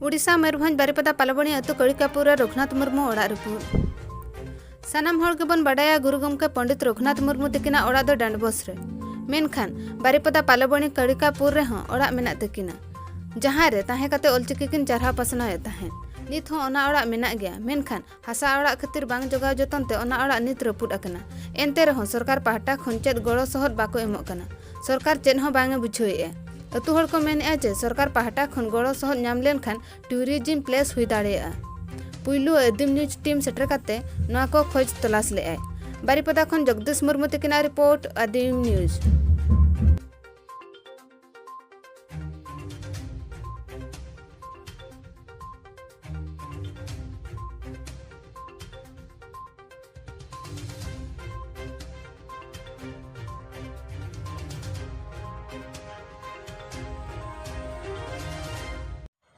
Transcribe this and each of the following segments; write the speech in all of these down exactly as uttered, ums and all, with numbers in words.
ᱳᱰᱤᱥᱟ ᱢᱚᱭᱩᱨᱵᱷᱚᱸᱡᱽ ᱵᱟᱨᱤᱯᱟᱫᱟ ᱯᱟᱞᱚᱵᱚᱱᱤ ᱟᱹᱛᱩ ᱠᱟᱲᱤᱠᱟᱯᱩᱨ ᱨᱮ ᱨᱚᱜᱷᱩᱱᱟᱛᱷ ᱢᱩᱨᱢᱩ ᱚᱲᱟᱜ ᱨᱟᱹᱯᱩᱫ᱾ ᱥᱟᱱᱟᱢ ᱦᱚᱲ ᱜᱮᱵᱚᱱ ᱵᱟᱰᱟᱭᱟ, ᱜᱩᱨᱩ ᱜᱚᱢᱠᱮ ᱯᱚᱸᱰᱤᱛ ᱨᱚᱜᱷᱩᱱᱟᱛᱷ ᱢᱩᱨᱢᱩ ᱛᱤᱠᱤᱱᱟᱜ ᱚᱲᱟᱜ ᱫᱚ ᱰᱟᱸᱰᱵᱚᱥ ᱨᱮ᱾ ᱢᱮᱱᱠᱷᱟᱱ ᱵᱟᱨᱤᱯᱟᱫᱟ ᱯᱟᱞᱚᱵᱚᱱᱤ ᱠᱟᱲᱤᱠᱟᱯᱩᱨ ᱨᱮᱦᱚᱸ ᱚᱲᱟᱜ ᱢᱮᱱᱟᱜ ᱛᱟᱹᱠᱤᱱᱟ, ᱡᱟᱦᱟᱸ ᱨᱮ ᱛᱟᱦᱮᱸ ᱠᱟᱛᱮ ᱚᱞᱪᱤᱠᱤ ᱠᱤᱱ ᱪᱟᱨᱦᱟᱣ ᱯᱟᱥᱱᱟᱣᱮᱫ ᱛᱟᱦᱮᱸᱫ᱾ ᱱᱤᱛ ᱦᱚᱸ ᱚᱱᱟ ᱚᱲᱟᱜ ᱢᱮᱱᱟᱜ ᱜᱮᱭᱟ, ᱢᱮᱱᱠᱷᱟᱱ ᱦᱟᱥᱟ ᱚᱲᱟᱜ ᱠᱷᱟᱹᱛᱤᱨ ᱵᱟᱝ ᱡᱚᱜᱟᱣ ᱡᱚᱛᱚᱱ ᱛᱮ ᱚᱱᱟ ᱚᱲᱟᱜ ᱱᱤᱛ ᱨᱟᱹᱯᱩᱫ ᱟᱠᱟᱱᱟ᱾ ᱮᱱᱛᱮ ᱨᱮᱦᱚᱸ ᱥᱚᱨᱠᱟᱨ ᱯᱟᱦᱴᱟ ᱠᱷᱚᱱ ᱪᱮᱫ ᱜᱚᱲᱚ ᱥᱚᱦᱚᱫ ᱵᱟᱠᱚ ᱮᱢᱚᱜ ᱠᱟᱱᱟ᱾ ᱥᱚᱨᱠᱟᱨ ᱪᱮᱫ ᱦᱚᱸ ᱵᱟᱝ ᱮ ᱵᱩᱡᱷᱟᱹᱣᱮᱫᱼᱟ᱾ ᱟᱹᱛᱩ ᱦᱚᱲ ᱠᱚ ᱢᱮᱱᱮᱫᱼᱟ ᱡᱮ ᱥᱚᱨᱠᱟᱨ ᱯᱟᱦᱴᱟ ᱠᱷᱚᱱ ᱜᱚᱲᱚ ᱥᱚᱦᱚᱫ ᱧᱟᱢ ᱞᱮᱱᱠᱷᱟᱱ ᱴᱩᱨᱤᱡᱤᱢ ᱯᱞᱮᱥ ᱦᱩᱭ ᱫᱟᱲᱮᱭᱟᱜᱼᱟ᱾ ᱯᱩᱭᱞᱩ ᱟᱹᱫᱤᱢ ᱱᱤᱭᱩᱡᱽ ᱴᱤᱢ ᱥᱮᱴᱮᱨ ᱠᱟᱛᱮ ᱱᱚᱣᱟ ᱠᱚ ᱠᱷᱚᱡᱽ ᱛᱚᱞᱟᱥ ᱞᱮᱫᱼᱟᱭ᱾ ᱵᱟᱨᱤᱯᱟᱫᱟ ᱠᱷᱚᱱ ᱡᱚᱜᱽᱫᱤᱥ ᱢᱩᱨᱢᱩ ᱛᱤᱠᱤᱱᱟᱜ ᱨᱤᱯᱳᱨᱴ, ᱟᱹᱫᱤᱢ ᱱᱤᱭᱩᱡᱽ᱾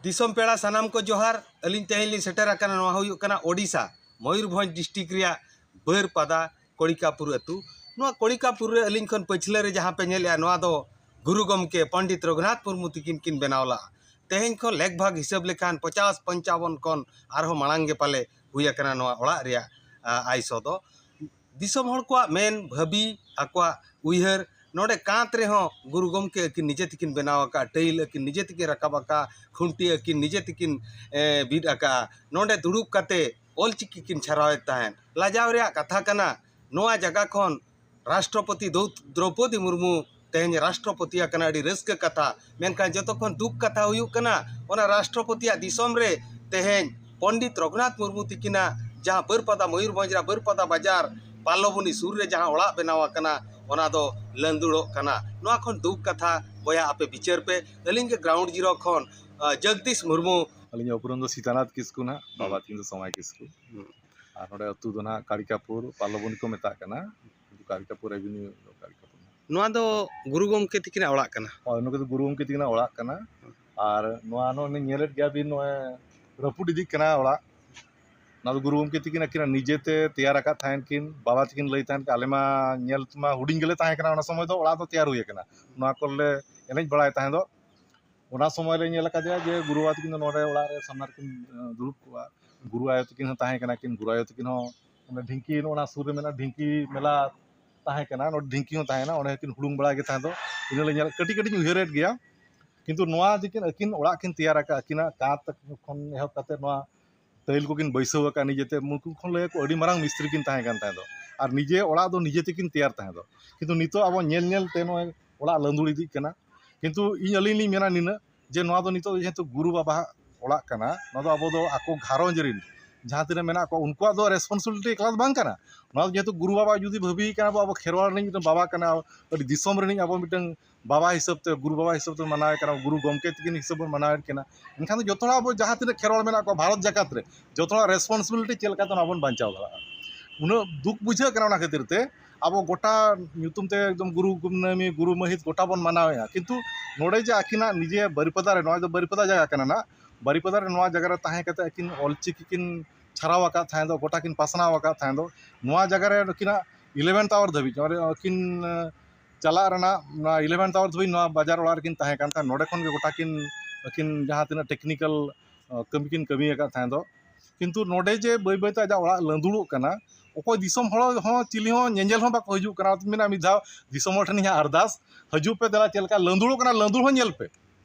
ᱫᱤᱥᱚᱢ ᱯᱮᱲᱟ ᱥᱟᱱᱟᱢ ᱠᱚ ᱡᱚᱦᱟᱨ᱾ ᱟᱹᱞᱤᱧ ᱛᱮᱦᱮᱧ ᱞᱤᱧ ᱥᱮᱴᱮᱨ ᱟᱠᱟᱱᱟ, ᱱᱚᱣᱟ ᱦᱩᱭᱩᱜ ᱠᱟᱱᱟ ᱳᱰᱤᱥᱟ, ᱢᱚᱭᱩᱨᱵᱷᱚᱸᱡᱽ ᱰᱤᱥᱴᱨᱤᱠᱴ ᱨᱮᱭᱟᱜ ᱵᱟᱹᱨᱯᱟᱫᱟ ᱠᱚᱲᱤᱠᱟᱯᱩᱨ ᱟᱹᱛᱩ᱾ ᱱᱚᱣᱟ ᱠᱚᱲᱤᱠᱟᱯᱩᱨ ᱨᱮ ᱟᱹᱞᱤᱧ ᱠᱷᱚᱱ ᱯᱟᱹᱪᱷᱞᱟᱹ ᱨᱮ ᱡᱟᱦᱟᱸ ᱯᱮ ᱧᱮᱞᱮᱜᱼᱟ, ᱱᱚᱣᱟ ᱫᱚ ᱜᱩᱨᱩ ᱜᱚᱢᱠᱮ ᱯᱚᱱᱰᱤᱛ ᱨᱚᱜᱷᱩᱱᱟᱛᱷ ᱢᱩᱨᱢᱩ ᱛᱤᱠᱤᱱ ᱠᱤᱱ ᱵᱮᱱᱟᱣ ᱞᱟᱜᱼᱟ᱾ ᱛᱮᱦᱮᱧ ᱠᱷᱚᱱ ᱞᱮᱠ ᱵᱷᱟᱜᱽ ᱦᱤᱥᱟᱹᱵ ᱞᱮᱠᱷᱟᱱ ᱯᱚᱪᱟᱥ ᱯᱚᱧᱪᱟᱵᱚᱱ ᱠᱷᱚᱱ ᱟᱨᱦᱚᱸ ᱢᱟᱲᱟᱝ ᱜᱮ ᱯᱟᱞᱮ ᱦᱩᱭ ᱟᱠᱟᱱᱟ ᱱᱚᱣᱟ ᱚᱲᱟᱜ ᱨᱮᱭᱟᱜ, ᱟ, ᱟᱭᱥᱚ ᱫᱚ᱾ ᱫᱤᱥᱚᱢ ᱦᱚᱲ ᱠᱚᱣᱟᱜ ᱢᱮᱱ ᱵᱷᱟᱹᱵᱤ, ᱟᱠᱚᱣᱟᱜ ᱩᱭᱦᱟᱹᱨ, ᱱᱚᱰᱮ ᱠᱟᱸᱛ ᱨᱮᱦᱚᱸ ᱜᱩᱨᱩ ᱜᱚᱢᱠᱮ ᱟᱹᱠᱤᱱ ᱱᱤᱡᱮ ᱛᱮᱠᱤᱱ ᱵᱮᱱᱟᱣ ᱟᱠᱟᱫᱼᱟ, ᱴᱟᱹᱭᱤᱞ ᱟᱹᱠᱤᱱ ᱱᱤᱡᱮ ᱛᱮᱠᱤᱱ ᱨᱟᱠᱟᱵ ᱟᱠᱟᱫᱼᱟ, ᱠᱷᱩᱱᱴᱤ ᱟᱹᱠᱤᱱ ᱱᱤᱡᱮ ᱛᱮᱠᱤᱱ, ᱮ, ᱵᱤᱫ ᱟᱠᱟᱫᱼᱟ᱾ ᱱᱚᱰᱮ ᱫᱩᱲᱩᱵ ᱠᱟᱛᱮ ᱚᱞᱪᱤᱠᱤ ᱠᱤᱱ ᱪᱷᱟᱨᱟᱣᱮᱫ ᱛᱟᱦᱮᱸᱫ᱾ ᱞᱟᱡᱟᱣ ᱨᱮᱭᱟᱜ ᱠᱟᱛᱷᱟ ᱠᱟᱱᱟ, ᱱᱚᱣᱟ ᱡᱟᱭᱜᱟ ᱠᱷᱚᱱ ᱨᱟᱥᱴᱨᱚᱯᱚᱛᱤ ᱫᱨᱳ-, ᱫᱨᱚᱣᱯᱚᱫᱤ ᱢᱩᱨᱢᱩ ᱛᱮᱦᱮᱧ ᱨᱟᱥᱴᱨᱚᱯᱚᱛᱤ ᱟᱠᱟᱱᱟ, ᱟᱹᱰᱤ ᱨᱟᱹᱥᱠᱟᱹ ᱠᱟᱛᱷᱟ᱾ ᱢᱮᱱᱠᱷᱟᱱ ᱡᱚᱛᱚ ᱠᱷᱚᱱ ᱫᱩᱠ ᱠᱟᱛᱷᱟ ᱦᱩᱭᱩᱜ ᱠᱟᱱᱟ, ᱚᱱᱟ ᱨᱟᱥᱴᱨᱚᱯᱚᱛᱤᱭᱟᱜ ᱫᱤᱥᱚᱢ ᱨᱮ ᱛᱮᱦᱮᱧ ᱯᱚᱱᱰᱤᱛ ᱨᱚᱜᱷᱩᱱᱟᱛᱷ ᱢᱩᱨᱢᱩ ᱛᱤᱠᱤᱱᱟᱜ ᱡᱟᱦᱟᱸ ᱵᱟᱹᱨᱯᱟᱫᱟ, ᱢᱚᱭᱩᱨᱵᱷᱚᱸᱡᱽ ᱨᱮᱭᱟᱜ ᱵᱟᱹᱨᱯᱟᱫᱟ ᱵᱟᱡᱟᱨ ᱯᱟᱞᱚᱵᱚᱱᱤ ᱥᱩᱨ ᱨᱮ ᱡᱟᱦᱟᱸ ᱚᱲᱟᱜ ᱵᱮᱱᱟᱣ ᱟᱠᱟᱱᱟ, ᱚᱱᱟ ᱫᱚ ᱞᱟᱹᱸᱫᱩᱲᱚᱜ ᱠᱟᱱᱟ᱾ ᱱᱚᱣᱟ ᱠᱷᱚᱱ ᱫᱩᱠ ᱠᱟᱛᱷᱟ ᱵᱚᱭᱦᱟ ᱟᱯᱮ ᱵᱤᱪᱟᱹᱨ ᱯᱮ᱾ ᱟᱹᱞᱤᱧ ᱜᱮ ᱜᱨᱟᱣᱩᱱᱰ ᱡᱤᱨᱳ ᱠᱷᱚᱱ, ᱟ, ᱡᱚᱜᱽᱫᱤᱥ ᱢᱩᱨᱢᱩ᱾ ᱟᱹᱞᱤᱧᱟᱜ ᱩᱯᱨᱩᱢ ᱫᱚ ᱥᱤᱛᱟᱱᱟᱛᱷ ᱠᱤᱥᱠᱩ ᱱᱟᱦᱟᱜ, ᱦᱩᱸ᱾ ᱵᱟᱵᱟ ᱛᱤᱧ ᱫᱚ ᱥᱚᱢᱟᱭ ᱠᱤᱥᱠᱩ᱾ ᱦᱩᱸ᱾ ᱟᱨ ᱱᱚᱰᱮ ᱟᱹᱛᱩ ᱫᱚ ᱱᱟᱦᱟᱜ ᱠᱟᱲᱤᱠᱟᱯᱩᱨ, ᱯᱟᱞᱚᱵᱚᱱᱤ ᱠᱚ ᱢᱮᱛᱟᱜ ᱠᱟᱱᱟ, ᱠᱤᱱᱛᱩ ᱠᱟᱲᱤᱠᱟᱯᱩᱨ ᱮᱵᱷᱤᱱᱤᱭᱩ ᱫᱚ ᱠᱟᱲᱤᱠᱟᱯᱩᱨ ᱱᱟᱦᱟᱜ᱾ ᱱᱚᱣᱟ ᱫᱚ ᱜᱩᱨᱩ ᱜᱚᱢᱠᱮ ᱛᱤᱠᱤᱱᱟᱜ ᱚᱲᱟᱜ ᱠᱟᱱᱟ? ᱦᱳᱭ, ᱱᱚᱣᱟ ᱫᱚ ᱜᱩᱨᱩ ᱜᱚᱢᱠᱮ ᱛᱤᱠᱤᱱᱟᱜ ᱚᱲᱟᱜ ᱠᱟᱱᱟ᱾ ᱟᱨ ᱱᱚᱣᱟ ᱱᱚᱜᱼᱚᱭ ᱧᱮᱞᱮᱫ ᱜᱮᱭᱟ ᱵᱤᱱ, ᱱᱚᱜᱼᱚᱭ ᱨᱟᱹᱯᱩᱫ ᱤᱫᱤᱜ ᱠᱟᱱᱟ ᱚᱲᱟᱜ᱾ ᱱᱚᱣᱟ ᱫᱚ ᱜᱩᱨᱩ ᱜᱚᱢᱠᱮ ᱛᱤᱠᱤᱱ ᱟᱹᱠᱤᱱᱟᱜ ᱱᱤᱡᱮᱛᱮ ᱛᱮᱭᱟᱨ ᱟᱠᱟᱫ ᱛᱟᱦᱮᱱ ᱠᱤᱱ᱾ ᱵᱟᱵᱟ ᱛᱤᱠᱤᱱ ᱞᱟᱹᱭ ᱛᱟᱦᱮᱱ ᱠᱤᱱ, ᱟᱞᱮ ᱢᱟ ᱧᱮᱞ ᱢᱟ ᱦᱩᱰᱤᱧ ᱜᱮᱞᱮ ᱛᱟᱦᱮᱸ ᱠᱟᱱᱟ ᱚᱱᱟ ᱥᱚᱢᱚᱭ ᱫᱚ, ᱚᱲᱟᱜ ᱫᱚ ᱛᱮᱭᱟᱨ ᱦᱩᱭ ᱟᱠᱟᱱᱟ᱾ ᱱᱚᱣᱟ ᱠᱚᱨᱮᱞᱮ ᱮᱱᱮᱡ ᱵᱟᱲᱟᱭ ᱛᱟᱦᱮᱸ ᱫᱚ᱾ ᱚᱱᱟ ᱥᱚᱢᱚᱭ ᱨᱮ ᱧᱮᱞ ᱟᱠᱟᱫᱮᱭᱟ ᱡᱮ ᱜᱩᱨᱩ ᱵᱟᱵᱟ ᱛᱟᱹᱠᱤᱱ ᱫᱚ ᱱᱚᱰᱮ ᱚᱲᱟᱜ ᱨᱮ ᱥᱟᱢᱱᱟ ᱨᱮᱠᱤᱱ ᱫᱩᱲᱩᱵ ᱠᱚᱜᱼᱟ᱾ ᱜᱩᱨᱩ ᱟᱭᱳ ᱛᱟᱹᱠᱤᱱ ᱦᱚᱸ ᱛᱟᱦᱮᱸ ᱠᱟᱱᱟ ᱠᱤᱱ, ᱜᱩᱨᱩ ᱟᱭᱳ ᱛᱟᱹᱠᱤᱱ ᱦᱚᱸ ᱚᱱᱟ ᱰᱷᱤᱝᱠᱤ, ᱱᱚᱜᱼᱚ ᱱᱟ ᱥᱩᱨ ᱨᱮ ᱢᱮᱱᱟᱜᱼᱟ ᱰᱷᱤᱝᱠᱤ ᱢᱮᱞᱟ ᱛᱟᱦᱮᱸ ᱠᱟᱱᱟ, ᱱᱚᱰᱮ ᱰᱷᱤᱝᱠᱤ ᱦᱚᱸ ᱛᱟᱦᱮᱸ ᱠᱟᱱᱟ, ᱚᱸᱰᱮ ᱦᱚᱸᱠᱤᱱ ᱦᱩᱲᱩᱝ ᱵᱟᱲᱟᱭ ᱜᱮ ᱛᱟᱦᱮᱸ ᱫᱚ᱾ ᱤᱱᱟᱹ ᱞᱮ ᱧᱮᱞ, ᱠᱟᱹᱴᱤᱡ ᱠᱟᱹᱴᱤᱡ ᱤᱧ ᱩᱭᱦᱟᱹᱨᱮᱫ ᱜᱮᱭᱟ᱾ ᱠᱤᱱᱛᱩ ᱱᱚᱣᱟ ᱡᱮ ᱠᱤᱱ ᱟᱹᱠᱤᱱ ᱚᱲᱟᱜ ᱠᱤᱱ ᱛᱮᱭᱟᱨ ᱟᱠᱟᱫ, ᱟᱹᱠᱤᱱᱟᱜ ᱠᱟᱸᱛ ᱠᱷᱚᱱ ᱮᱦᱚᱵ ᱠᱟᱛᱮ ᱱᱚᱣᱟ ᱴᱟᱹᱭᱤᱞ ᱠᱚᱠᱤᱱ ᱵᱟᱹᱭᱥᱟᱹᱣ ᱟᱠᱟᱫ ᱱᱤᱡᱮᱛᱮ, ᱩᱱᱠᱩ ᱠᱷᱚᱱ ᱞᱟᱹᱭᱟᱠᱚ ᱟᱹᱰᱤ ᱢᱟᱨᱟᱝ ᱢᱤᱥᱛᱨᱤ ᱠᱤᱱ ᱛᱟᱦᱮᱸ ᱠᱟᱱ ᱛᱟᱦᱮᱸ ᱫᱚ᱾ ᱟᱨ ᱱᱤᱡᱮ ᱚᱲᱟᱜ ᱫᱚ ᱱᱤᱡᱮ ᱛᱮᱠᱤᱱ ᱛᱮᱭᱟᱨ ᱛᱟᱦᱮᱸ ᱫᱚ᱾ ᱠᱤᱱᱛᱩ ᱱᱤᱛᱚᱜ ᱟᱵᱚ ᱧᱮᱞ ᱧᱮᱞ ᱛᱮ ᱱᱚᱜᱼᱚᱭ ᱚᱲᱟᱜ ᱞᱟᱹᱸᱫᱩᱲ ᱤᱫᱤᱜ ᱠᱟᱱᱟ᱾ ᱠᱤᱱᱛᱩ ᱤᱧ, ᱟᱹᱞᱤᱧ ᱞᱤᱧ ᱢᱮᱱᱟ ᱱᱤᱱᱟᱹᱜ, ᱡᱮ ᱱᱚᱣᱟ ᱫᱚ ᱱᱤᱛᱚᱜ ᱡᱮᱦᱮᱛᱩ ᱜᱩᱨᱩ ᱵᱟᱵᱟᱣᱟᱜ ᱚᱲᱟᱜ ᱠᱟᱱᱟ, ᱱᱚᱣᱟ ᱫᱚ ᱟᱵᱚ ᱫᱚ ᱟᱠᱚ ᱜᱷᱟᱨᱚᱸᱡᱽ ᱨᱮᱱ ᱡᱟᱦᱟᱸ ᱛᱤᱱᱟᱹᱜ ᱢᱮᱱᱟᱜ ᱠᱚᱣᱟ, ᱩᱱᱠᱩᱣᱟᱜ ᱫᱚ ᱨᱮᱥᱯᱚᱱᱥᱤᱵᱤᱞᱤᱴᱤ ᱮᱠᱞᱟ ᱫᱚ ᱵᱟᱝ ᱠᱟᱱᱟ᱾ ᱱᱚᱣᱟ ᱫᱚ ᱡᱮᱦᱮᱛᱩ ᱜᱩᱨᱩ ᱵᱟᱵᱟ ᱡᱩᱫᱤ ᱵᱷᱟᱹᱵᱤᱭᱮ ᱠᱟᱱᱟ, ᱟᱵᱚ, ᱟᱵᱚ ᱠᱷᱮᱨᱣᱟᱲ ᱨᱤᱱᱤᱡ ᱢᱤᱫᱴᱟᱝ ᱵᱟᱵᱟ ᱠᱟᱱᱟ, ᱟᱹᱰᱤ ᱫᱤᱥᱚᱢ ᱨᱤᱱᱤᱡ ᱟᱵᱚ ᱢᱤᱫᱴᱟᱝ ᱵᱟᱵᱟ ᱦᱤᱥᱟᱹᱵ ᱛᱮ, ᱜᱩᱨᱩ ᱵᱟᱵᱟ ᱦᱤᱥᱟᱹᱵ ᱛᱮ ᱢᱟᱱᱟᱣᱮ ᱠᱟᱱᱟ, ᱜᱩᱨᱩ ᱜᱚᱢᱠᱮ ᱛᱟᱹᱠᱤᱱ ᱦᱤᱥᱟᱹᱵ ᱵᱚᱱ ᱢᱟᱱᱟᱣᱮᱫ ᱠᱤᱱᱟ᱾ ᱮᱱᱠᱷᱟᱱ ᱫᱚ ᱡᱚᱛᱚ ᱦᱚᱲ ᱟᱵᱚ ᱡᱟᱦᱟᱸ ᱛᱤᱱᱟᱹᱜ ᱠᱷᱮᱨᱣᱟᱲ ᱢᱮᱱᱟᱜ ᱠᱚᱣᱟ ᱵᱷᱟᱨᱚᱛ ᱡᱟᱠᱟᱛ ᱨᱮ, ᱡᱚᱛᱚ ᱦᱚᱲᱟᱜ ᱨᱮᱥᱯᱚᱱᱥᱤᱵᱤᱞᱤᱴᱤ ᱪᱮᱫ ᱞᱮᱠᱟᱛᱮ ᱱᱚᱣᱟ ᱵᱚᱱ ᱵᱟᱧᱪᱟᱣ ᱫᱟᱲᱮᱭᱟᱜᱼᱟ᱾ ᱩᱱᱟᱹᱜ ᱫᱩᱠ ᱵᱩᱡᱷᱟᱹᱜ ᱠᱟᱱᱟ, ᱚᱱᱟ ᱠᱷᱟᱹᱛᱤᱨ ᱛᱮ ᱟᱵᱚ ᱜᱚᱴᱟ ᱧᱩᱛᱩᱢ ᱛᱮ ᱮᱠᱫᱚᱢ ᱜᱩᱨᱩ ᱠᱩᱱᱟᱹᱢᱤ, ᱜᱩᱨᱩ ᱢᱟᱹᱦᱤᱛ ᱜᱚᱴᱟ ᱵᱚᱱ ᱢᱟᱱᱟᱣᱮᱫᱼᱟ, ᱠᱤᱱᱛᱩ ᱱᱚᱰᱮ ᱡᱮ ᱟᱹᱠᱤᱱᱟᱜ ᱱᱤᱡᱮ ᱵᱟᱹᱨᱤᱯᱟᱫᱟ ᱨᱮ, ᱱᱚᱣᱟ ᱫᱚ ᱵᱟᱹᱨᱤᱯᱟᱫᱟ ᱡᱟᱭᱜᱟ ᱠᱟᱱᱟ ᱱᱟᱜ, ᱵᱟᱹᱨᱤᱯᱟᱫᱟ ᱨᱮ ᱱᱚᱣᱟ ᱡᱟᱭᱜᱟ ᱨᱮ ᱛᱟᱦᱮᱸ ᱠᱟᱛᱮ ᱟᱹᱠᱤᱱ ᱚᱞᱪᱤᱠᱤ ᱠᱤᱱ ᱪᱷᱟᱨᱟᱣ ᱟᱠᱟᱫ ᱛᱟᱦᱮᱸ ᱫᱚ, ᱜᱚᱴᱟ ᱠᱤᱱ ᱯᱟᱥᱱᱟᱣ ᱟᱠᱟᱫ ᱛᱟᱦᱮᱸ ᱫᱚ, ᱱᱚᱣᱟ ᱡᱟᱭᱜᱟ ᱨᱮ ᱟᱹᱠᱤᱱᱟᱜ ᱤᱞᱮᱵᱷᱮᱱᱛᱷ ᱟᱣᱟᱨ ᱫᱷᱟᱹᱵᱤᱡ, ᱟᱹᱠᱤᱱ, ᱮ, ᱪᱟᱞᱟᱜ ᱨᱮᱱᱟᱜ ᱱᱚᱣᱟ ᱤᱞᱮᱵᱷᱮᱱᱛᱷ ᱟᱣᱟᱨ ᱫᱷᱟᱹᱵᱤᱡ ᱱᱚᱣᱟ ᱵᱟᱡᱟᱨ ᱚᱲᱟᱜ ᱨᱮᱠᱤᱱ ᱛᱟᱦᱮᱸ ᱠᱟᱱ ᱛᱟᱦᱮᱸᱫ᱾ ᱱᱚᱰᱮ ᱠᱷᱚᱱ ᱜᱮ ᱜᱚᱴᱟ ᱠᱤᱱ, ᱟᱹᱠᱤᱱ ᱡᱟᱦᱟᱸ ᱛᱤᱱᱟᱹᱜ ᱴᱮᱠᱱᱤᱠᱮᱞ, ᱮ, ᱠᱟᱹᱢᱤ ᱠᱤᱱ ᱠᱟᱹᱢᱤ ᱟᱠᱟᱫ ᱛᱟᱦᱮᱸ ᱫᱚ᱾ ᱠᱤᱱᱛᱩ ᱱᱚᱰᱮ ᱡᱮ ᱵᱟᱹᱭ ᱵᱟᱹᱭᱛᱮ ᱟᱡᱟᱜ ᱚᱲᱟᱜ ᱞᱟᱹᱸᱫᱩᱲᱚᱜ ᱠᱟᱱᱟ, ᱚᱠᱚᱭ ᱫᱤᱥᱚᱢ ᱦᱚᱲ ᱦᱚᱸ ᱪᱤᱞᱤ ᱦᱚᱸ ᱧᱮᱧᱮᱞ ᱦᱚᱸ ᱵᱟᱠᱚ ᱦᱤᱡᱩᱜ ᱠᱟᱱᱟ᱾ ᱚᱱᱟᱛᱮᱧ ᱢᱮᱱᱟ, ᱢᱤᱫ ᱫᱷᱟᱣ ᱫᱤᱥᱚᱢ ᱦᱚᱲ ᱴᱷᱮᱱ ᱤᱧᱟᱹᱜ ᱟᱨᱫᱟᱥ, ᱦᱤᱡᱩᱜ ᱯᱮ, ᱫᱮᱞᱟ ᱪᱮᱫ ᱞᱮᱠᱟ ᱞᱟᱹᱸᱫᱩᱲᱚᱜ ᱠᱟᱱᱟ, ᱞᱟᱹᱸᱫᱩᱲ ᱦᱚᱸ ᱧᱮᱞ ᱯᱮ᱾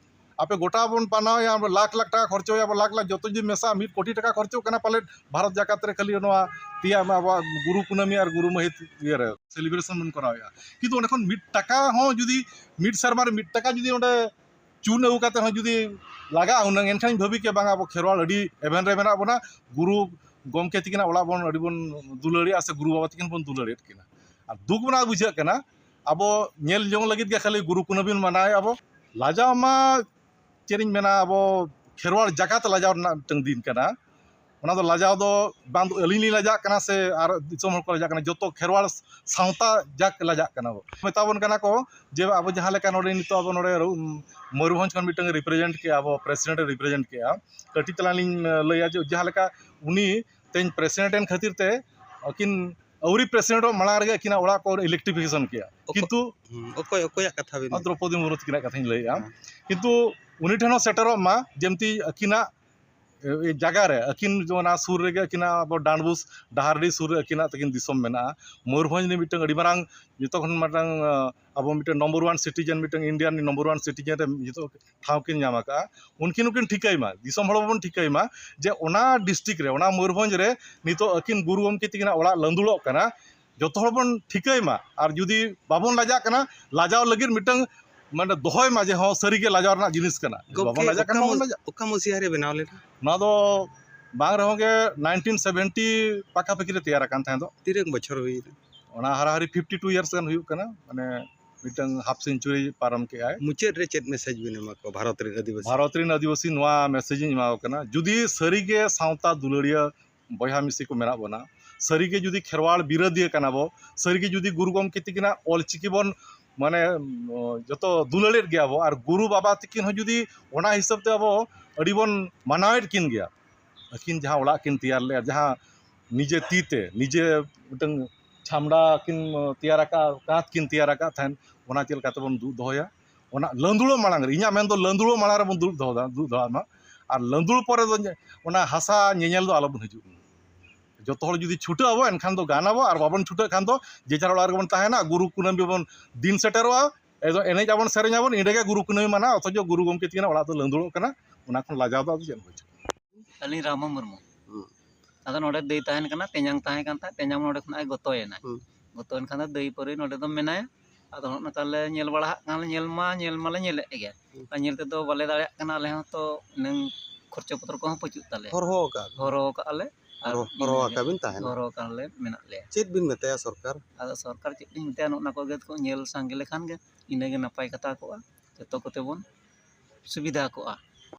ᱟᱯᱮ ᱜᱚᱴᱟ ᱵᱚᱱ ᱯᱟᱱᱟᱣᱮᱫᱼᱟ, ᱞᱟᱠᱷ ᱞᱟᱠᱷ ᱴᱟᱠᱟ ᱠᱷᱚᱨᱪᱚᱭᱟ, ᱟᱵᱚ ᱞᱟᱠᱷ ᱞᱟᱠᱷ ᱡᱚᱛᱚ ᱡᱩᱫᱤ ᱢᱮᱥᱟ ᱢᱤᱫ ᱠᱳᱴᱤ ᱴᱟᱠᱟ ᱠᱷᱚᱨᱪᱚᱜ ᱠᱟᱱᱟ ᱯᱟᱞᱮᱫ ᱵᱷᱟᱨᱚᱛ ᱡᱟᱠᱟᱛ ᱨᱮ, ᱠᱷᱟᱹᱞᱤ ᱱᱚᱣᱟ ᱛᱮᱭᱟᱜ ᱢᱟ ᱟᱵᱚᱣᱟᱜ ᱜᱩᱨᱩ ᱠᱩᱱᱟᱹᱢᱤ ᱟᱨ ᱜᱩᱨᱩ ᱢᱟᱹᱦᱤᱛ ᱤᱭᱟᱹᱨᱮ ᱥᱮᱞᱤᱵᱨᱮᱥᱚᱱ ᱵᱚᱱ ᱠᱚᱨᱟᱣᱮᱫᱼᱟ᱾ ᱠᱤᱱᱛᱩ ᱚᱸᱰᱮ ᱠᱷᱚᱱ ᱢᱤᱫ ᱴᱟᱠᱟ ᱦᱚᱸ ᱡᱩᱫᱤ ᱢᱤᱫ ᱥᱮᱨᱢᱟ ᱨᱮ ᱢᱤᱫ ᱴᱟᱠᱟ ᱡᱩᱫᱤ ᱚᱸᱰᱮ ᱪᱩᱱ ᱟᱹᱜᱩ ᱠᱟᱛᱮ ᱦᱚᱸ ᱡᱩᱫᱤ ᱞᱟᱜᱟᱜᱼᱟ ᱦᱩᱱᱟᱹᱝ, ᱮᱱᱠᱷᱟᱱ ᱤᱧ ᱵᱷᱟᱹᱵᱤ ᱠᱮᱭᱟ, ᱵᱟᱝ, ᱟᱵᱚ ᱠᱷᱮᱨᱣᱟᱲ ᱟᱹᱰᱤ ᱮᱵᱷᱮᱱ ᱨᱮ ᱢᱮᱱᱟᱜ ᱵᱚᱱᱟ, ᱜᱩᱨᱩ ᱜᱚᱢᱠᱮ ᱛᱤᱠᱤᱱᱟᱜ ᱚᱲᱟᱜ ᱵᱚᱱ ᱟᱹᱰᱤ ᱵᱚᱱ ᱫᱩᱞᱟᱹᱲᱮᱜᱼᱟ ᱥᱮ ᱜᱩᱨᱩ ᱵᱟᱵᱟ ᱛᱤᱠᱤᱱ ᱵᱚᱱ ᱫᱩᱞᱟᱹᱲᱮᱫ ᱠᱤᱱᱟ᱾ ᱟᱨ ᱫᱩᱠ ᱢᱟ ᱵᱩᱡᱷᱟᱹᱜ ᱠᱟᱱᱟ, ᱟᱵᱚ ᱧᱮᱞ ᱡᱚᱝ ᱞᱟᱹᱜᱤᱫ ᱜᱮ ᱠᱷᱟᱹᱞᱤ ᱜᱩᱨᱩ ᱠᱩᱱᱟᱹᱢᱤ ᱵᱚᱱ ᱢᱟᱱᱟᱣᱮᱫᱼᱟ ᱵᱚ᱾ ᱞᱟᱡᱟᱣ ᱢᱟ ᱪᱮᱫ ᱤᱧ ᱢᱮᱱᱟ, ᱟᱵᱚ ᱠᱷᱮᱨᱣᱟᱲ ᱡᱟᱠᱟᱛ ᱞᱟᱡᱟᱣ ᱨᱮᱱᱟᱜ ᱢᱤᱫᱴᱟᱝ ᱫᱤᱱ ᱠᱟᱱᱟ᱾ ᱚᱱᱟ ᱫᱚ ᱞᱟᱡᱟᱣ ᱫᱚ ᱵᱟᱝ ᱫᱚ ᱟᱹᱞᱤᱧ ᱞᱤᱧ ᱞᱟᱡᱟᱜ ᱠᱟᱱᱟ ᱥᱮ ᱟᱨ ᱫᱤᱥᱚᱢ ᱦᱚᱲ ᱠᱚ ᱞᱟᱡᱟᱜ ᱠᱟᱱᱟ, ᱡᱚᱛᱚ ᱠᱷᱮᱨᱣᱟᱲ ᱥᱟᱶᱛᱟ ᱡᱟᱠ ᱞᱟᱡᱟᱜ ᱠᱟᱱᱟ ᱵᱚ᱾ ᱢᱮᱛᱟ ᱵᱚᱱ ᱠᱟᱱᱟ ᱠᱚ ᱡᱮ ᱟᱵᱚ ᱡᱟᱦᱟᱸ ᱞᱮᱠᱟ ᱱᱚᱰᱮ ᱱᱤᱛᱚᱜ ᱟᱵᱚ ᱱᱚᱰᱮ ᱨᱩ-, ᱢᱚᱭᱩᱨᱵᱷᱚᱸᱡᱽ ᱠᱷᱚᱱ ᱢᱤᱫᱴᱟᱝ ᱨᱤᱯᱨᱮᱡᱮᱱᱴ ᱠᱮᱜᱼᱟ, ᱟᱵᱚ ᱯᱨᱮᱥᱤᱰᱮᱱᱴ ᱮ ᱨᱤᱯᱨᱮᱡᱮᱱᱴ ᱠᱮᱜᱼᱟ᱾ ᱠᱟᱹᱴᱤᱡ ᱛᱟᱞᱟᱝ ᱞᱤᱧ ᱞᱟᱹᱭᱟ ᱡᱮ ᱡᱟᱦᱟᱸ ᱞᱮᱠᱟ ᱩᱱᱤ ᱛᱮᱦᱮᱧ ᱯᱨᱮᱥᱤᱰᱮᱱᱴ ᱮᱱ ᱠᱷᱟᱹᱛᱤᱨ ᱛᱮ ᱟᱹᱠᱤᱱ ᱟᱹᱣᱨᱤ ᱯᱨᱮᱥᱤᱰᱮᱱᱴᱚᱜ ᱢᱟᱲᱟᱝ ᱨᱮᱜᱮ ᱟᱹᱠᱤᱱᱟᱜ ᱚᱲᱟᱜ ᱠᱚ ᱤᱞᱮᱠᱴᱨᱤᱯᱷᱤᱠᱮᱥᱚᱱ ᱠᱮᱜᱼᱟ᱾ ᱚᱠᱚ- ᱠᱤᱱᱛᱩ ᱦᱩᱸ, ᱚᱠᱚᱭ, ᱚᱠᱚᱭᱟᱜ ᱠᱟᱛᱷᱟ ᱵᱤᱱ ᱫᱨᱚᱯᱚᱫᱤ ᱢᱩᱨᱢᱩ ᱛᱟᱹᱠᱤᱱᱟᱜ ᱠᱟᱛᱷᱟᱧ ᱞᱟᱹᱭᱮᱜᱼᱟ᱾ ᱦᱮᱸ᱾ ᱠᱤᱱᱛᱩ ᱩᱱᱤ ᱴᱷᱮᱱ ᱦᱚᱸ ᱥᱮᱴᱮᱨᱚᱜ ᱢᱟ, ᱡᱮᱢᱛᱤ ᱟᱹᱠᱤᱱᱟᱜ ᱮ, ᱡᱟᱭᱜᱟ ᱨᱮ, ᱟᱹᱠᱤᱱ ᱚᱱᱟ ᱥᱩᱨ ᱨᱮᱜᱮ ᱟᱹᱠᱤᱱᱟᱜ ᱟᱵᱚ ᱰᱟᱸᱰᱵᱩᱥ ᱰᱟᱦᱟᱨᱰᱤ ᱥᱩᱨ ᱨᱮ ᱟᱹᱠᱤᱱᱟᱜ ᱛᱟᱹᱠᱤᱱ ᱫᱤᱥᱚᱢ ᱢᱮᱱᱟᱜᱼᱟ᱾ ᱢᱚᱭᱩᱨᱵᱷᱚᱸᱡᱽ ᱨᱤᱱᱤᱡ ᱢᱤᱫᱴᱟᱝ ᱟᱹᱰᱤ ᱢᱟᱨᱟᱝ, ᱡᱚᱛᱚ ᱠᱷᱚᱱ ᱢᱤᱫᱴᱟᱝ, ᱟᱵᱚ ᱢᱤᱫᱴᱟᱝ ᱱᱚᱢᱵᱚᱨ ᱚᱣᱟᱱ ᱥᱤᱴᱤᱡᱮᱱ, ᱢᱤᱫᱴᱟᱝ ᱤᱱᱰᱤᱭᱟᱱ ᱱᱚᱢᱵᱚᱨ ᱚᱣᱟᱱ ᱥᱤᱴᱤᱡᱮᱱ ᱨᱮ ᱡᱚᱛᱚ ᱴᱷᱟᱶ ᱠᱤᱱ ᱧᱟᱢ ᱟᱠᱟᱫᱼᱟ᱾ ᱩᱱᱠᱤᱱ ᱦᱚᱸᱠᱤᱱ ᱴᱷᱤᱠᱟᱹᱭ ᱢᱟ, ᱫᱤᱥᱚᱢ ᱦᱚᱲ ᱵᱚᱱ ᱴᱷᱤᱠᱟᱹᱭ ᱢᱟ ᱡᱮ ᱚᱱᱟ ᱰᱤᱥᱴᱨᱤᱠᱴ ᱨᱮ, ᱚᱱᱟ ᱢᱚᱭᱩᱨᱵᱷᱚᱸᱡᱽ ᱨᱮ ᱱᱤᱛᱚᱜ ᱟᱹᱠᱤᱱ ᱜᱩᱨᱩ ᱜᱚᱢᱠᱮ ᱛᱟᱹᱠᱤᱱᱟᱜ ᱚᱲᱟᱜ ᱞᱟᱸᱫᱩᱲᱚᱜ ᱠᱟᱱᱟ᱾ ᱡᱚᱛᱚ ᱦᱚᱲ ᱵᱚᱱ ᱴᱷᱤᱠᱟᱹᱭ ᱢᱟ, ᱟᱨ ᱡᱩᱫᱤ ᱵᱟᱵᱚᱱ ᱞᱟᱡᱟᱜ ᱠᱟᱱᱟ, ᱞᱟᱡᱟᱣ ᱞᱟᱹᱜᱤᱫ ᱢᱤᱫᱴᱟᱝ ᱢᱟᱱᱮ ᱫᱚᱦᱚᱭ ᱢᱟ ᱡᱮ ᱦᱚᱸ ᱥᱟᱹᱨᱤᱜᱮ ᱞᱟᱡᱟᱣ ᱨᱮᱱᱟᱜ ᱡᱤᱱᱤᱥ ᱠᱟᱱᱟ᱾ ᱜᱚᱢᱠᱮ, ᱵᱟᱵᱚᱱ ᱞᱟᱡᱟᱜ ᱠᱟᱱᱟ, ᱚᱠᱟ ᱵᱟᱵᱚᱱ ᱢᱚᱥ-, ᱞᱟᱡᱟᱜ ᱚᱠᱟ ᱢᱚᱥᱤᱦᱟ ᱨᱮ ᱵᱮᱱᱟᱣ ᱞᱮᱱᱟ? ᱱᱚᱣᱟ ᱫᱚ ᱵᱟᱝ ᱨᱮᱦᱚᱸ ᱜᱮ ᱱᱟᱭᱤᱱᱴᱤᱱ ᱥᱮᱵᱷᱮᱱᱴᱤ ᱯᱟᱠᱟᱯᱟᱠᱤ ᱨᱮ ᱛᱮᱭᱟᱨ ᱟᱠᱟᱱ ᱛᱟᱦᱮᱸ ᱫᱚ᱾ ᱛᱤᱱᱟᱹᱜ ᱵᱚᱪᱷᱚᱨ ᱦᱩᱭ ᱮᱱᱟ? ᱚᱱᱟ ᱦᱟᱨᱟᱦᱟᱨᱤ ᱯᱷᱤᱯᱴᱤ ᱴᱩ ᱤᱭᱟᱨᱥ ᱜᱟᱱ ᱦᱩᱭᱩᱜ ᱠᱟᱱᱟ, ᱢᱟᱱᱮ ᱢᱤᱫᱴᱟᱝ ᱦᱟᱯ ᱥᱮᱧᱪᱩᱨᱤ ᱯᱟᱨᱚᱢ ᱠᱮᱜᱼᱟᱭ᱾ ᱢᱩᱪᱟᱹᱫ ᱨᱮ ᱪᱮᱫ ᱢᱮᱥᱮᱡᱽ ᱵᱤᱱ ᱮᱢᱟ ᱠᱚᱣᱟ ᱵᱷᱟᱨᱚᱛ ᱨᱮᱱ ᱟᱹᱫᱤᱵᱟᱹᱥᱤ? ᱵᱷᱟᱨᱚᱛ ᱨᱮᱱ ᱟᱹᱫᱤᱵᱟᱹᱥᱤ ᱱᱚᱣᱟ ᱢᱮᱥᱮᱡᱽ ᱤᱧ ᱮᱢᱟ ᱠᱚ ᱠᱟᱱᱟ, ᱡᱩᱫᱤ ᱥᱟᱹᱨᱤᱜᱮ ᱥᱟᱶᱛᱟ ᱫᱩᱞᱟᱹᱲᱤᱭᱟᱹ ᱵᱚᱭᱦᱟ ᱢᱤᱥᱤ ᱠᱚ ᱢᱮᱱᱟᱜ ᱵᱚᱱᱟ, ᱥᱟᱹᱨᱤᱜᱮ ᱡᱩᱫᱤ ᱠᱷᱮᱨᱣᱟᱲ ᱵᱤᱨᱟᱹᱫᱤᱭᱟᱹ ᱠᱟᱱᱟ ᱵᱚ, ᱥᱟᱹᱨᱤᱜᱮ ᱡᱩᱫᱤ ᱜᱩᱨᱩ ᱜᱚᱢᱠᱮ ᱛᱤᱠᱤᱱᱟᱜ ᱚᱞᱪᱤᱠᱤ ᱵᱚᱱ ᱢᱟᱱᱮ, ᱩᱸ, ᱡᱚᱛᱚ ᱫᱩᱞᱟᱹᱲᱮᱫ ᱜᱮᱭᱟ ᱵᱚ, ᱟᱨ ᱜᱩᱨᱩ ᱵᱟᱵᱟ ᱛᱤᱠᱤᱱ ᱦᱚᱸ ᱡᱩᱫᱤ ᱚᱱᱟ ᱦᱤᱥᱟᱹᱵ ᱛᱮ ᱟᱵᱚ ᱟᱹᱰᱤ ᱵᱚᱱ ᱢᱟᱱᱟᱣᱮᱫ ᱠᱤᱱ ᱜᱮᱭᱟ, ᱟᱹᱠᱤᱱ ᱡᱟᱦᱟᱸ ᱚᱲᱟᱜ ᱠᱤᱱ ᱛᱮᱭᱟᱨ ᱞᱮᱜᱼᱟ, ᱡᱟᱦᱟᱸ ᱱᱤᱡᱮ ᱛᱤ ᱛᱮ, ᱱᱤᱡᱮ ᱢᱤᱫᱴᱟᱝ ᱪᱷᱟᱢᱰᱟ ᱠᱤᱱ ᱛᱮᱭᱟᱨ ᱟᱠᱟᱫ, ᱠᱟᱸᱛ ᱠᱤᱱ ᱛᱮᱭᱟᱨ ᱟᱠᱟᱫ ᱛᱟᱦᱮᱸᱫ, ᱚᱱᱟ ᱪᱮᱫ ᱞᱮᱠᱟ ᱛᱮᱵᱚᱱ ᱫᱩᱜ ᱫᱚᱦᱚᱭᱟ, ᱚᱱᱟ ᱞᱟᱹᱸᱫᱩᱲᱚᱜ ᱢᱟᱲᱟᱝ ᱨᱮ, ᱤᱧᱟᱹᱜ ᱢᱮᱱ ᱫᱚ ᱞᱟᱹᱸᱫᱩᱲᱚᱜ ᱢᱟᱲᱟᱝ ᱨᱮᱵᱚᱱ ᱫᱩᱜ ᱫᱚᱦᱚ, ᱫᱩᱜ ᱫᱚᱦᱚ ᱢᱟ᱾ ᱟᱨ ᱞᱟᱹᱸᱫᱩᱲ ᱯᱚᱨᱮ ᱫᱚ ᱧᱮ-, ᱚᱱᱟ ᱦᱟᱥᱟ ᱧᱮᱧᱮᱞ ᱫᱚ ᱟᱞᱚᱵᱚᱱ ᱦᱤᱡᱩᱜ ᱢᱟ᱾ ᱡᱚᱛᱚ ᱦᱚᱲ ᱡᱩᱫᱤ ᱪᱷᱩᱴᱟᱹᱜ ᱟᱵᱚ, ᱮᱱᱠᱷᱟᱱ ᱫᱚ ᱜᱟᱱ ᱟᱵᱚ, ᱟᱨ ᱵᱟᱵᱚᱱ ᱪᱷᱩᱴᱟᱹᱜ ᱠᱷᱟᱱ ᱫᱚ ᱡᱮ ᱡᱟᱨ ᱚᱲᱟᱜ ᱨᱮᱜᱮ ᱵᱚᱱ ᱛᱟᱦᱮᱱᱟ᱾ ᱜᱩᱨᱩ ᱠᱩᱱᱟᱹᱢᱤ ᱵᱚᱱ ᱫᱤᱱ ᱥᱮᱴᱮᱨᱚᱜᱼᱟ, ᱮᱱᱮᱡ ᱟᱵᱚᱱ, ᱥᱮᱨᱮᱧ ᱟᱵᱚᱱ, ᱤᱸᱰᱮ ᱜᱮ ᱜᱩᱨᱩ ᱠᱩᱱᱟᱹᱢᱤ ᱢᱟᱱᱟᱣ, ᱚᱛᱷᱚᱪᱚ ᱜᱩᱨᱩ ᱜᱚᱢᱠᱮ ᱛᱤᱠᱤᱱᱟᱜ ᱚᱲᱟᱜ ᱫᱚ ᱞᱟᱹᱸᱫᱩᱲᱚᱜ ᱠᱟᱱᱟ᱾ ᱚᱱᱟ ᱠᱷᱚᱱ ᱞᱟᱡᱟᱣ ᱫᱚ ᱟᱫᱚ ᱪᱮᱫ ᱦᱚᱸ ᱵᱟᱹᱪᱩᱜ᱾ ᱟᱹᱞᱤᱧ ᱨᱟᱢᱟ ᱢᱩᱨᱢᱩ᱾ ᱦᱩᱸ᱾ ᱟᱫᱚ ᱱᱚᱰᱮ ᱫᱟᱹᱭ ᱛᱟᱦᱮᱱ ᱠᱟᱱᱟ, ᱛᱮᱧᱟᱝ ᱛᱟᱦᱮᱸ ᱠᱟᱱ ᱛᱟᱦᱮᱸᱫ, ᱛᱮᱧᱟᱝ ᱱᱚᱰᱮ ᱠᱷᱚᱱᱟᱜ ᱮ ᱜᱚᱛᱚᱭᱮᱱᱟᱭ᱾ ᱦᱩᱸ᱾ ᱜᱚᱛᱚᱭᱮᱱ ᱠᱷᱟᱱ ᱫᱚ ᱫᱟᱹᱭ ᱯᱟᱹᱨᱤ ᱱᱚᱰᱮ ᱫᱚ ᱢᱮᱱᱟᱭᱟ᱾ ᱟᱫᱚ ᱦᱚᱸᱜᱼᱚ ᱱᱚᱝᱠᱟ ᱞᱮ ᱧᱮᱞ ᱵᱟᱲᱟ ᱦᱟᱜ ᱠᱟᱱᱟ, ᱧᱮᱞ ᱢᱟ, ᱧᱮᱞ ᱢᱟᱞᱮ ᱧᱮᱞᱮᱫ ᱜᱮᱭᱟ᱾ ᱦᱩᱸ᱾ ᱟᱨ ᱧᱮᱞ ᱛᱮᱫᱚ ᱵᱟᱞᱮ ᱫᱟᱲᱮᱭᱟᱜ ᱠᱟᱱᱟ, ᱟᱞᱮ ᱦᱚᱸ ᱛᱚ ᱤᱱᱟᱹᱝ ᱠᱷᱚᱨᱪᱟ ᱯᱚᱛᱨᱚ ᱠᱚᱦᱚᱸ ᱯᱟᱹᱪᱩᱜ ᱛᱟᱞᱮᱭᱟ᱾ ᱦᱚᱨᱦᱚ ᱟᱠᱟᱫ ᱵᱤᱱ? ᱦᱚᱨᱦᱚ ᱟᱠᱟᱫ ᱞᱮ᱾ ᱟᱨ ᱦᱚᱨᱦᱚ, ᱦᱚᱨᱦᱚ ᱤᱱᱟᱹᱜᱮ ᱟᱠᱟᱫ ᱵᱤᱱ ᱛᱟᱦᱮᱱᱟ? ᱦᱚᱨᱦᱚ ᱟᱠᱟᱫ ᱞᱮ ᱢᱮᱱᱟᱜ ᱞᱮᱭᱟ᱾ ᱪᱮᱫ ᱵᱤᱱ ᱢᱮᱛᱟᱭᱟ ᱥᱚᱨᱠᱟᱨ? ᱟᱫᱚ ᱥᱚᱨᱠᱟᱨ ᱪᱮᱫ ᱞᱤᱧ ᱢᱮᱛᱟᱭᱟ, ᱱᱚᱜᱼᱚ ᱱᱟ ᱠᱚᱜᱮ ᱠᱚ ᱧᱮᱞ ᱥᱟᱸᱜᱮ ᱞᱮᱠᱷᱟᱱ ᱜᱮ ᱤᱱᱟᱹᱜᱮ ᱱᱟᱯᱟᱭ ᱠᱟᱛᱷᱟ ᱠᱚᱜᱼᱟ, ᱡᱚᱛᱚ ᱠᱚᱛᱮ ᱵᱚᱱ ᱥᱩᱵᱤᱫᱷᱟ ᱠᱚᱜᱼᱟ᱾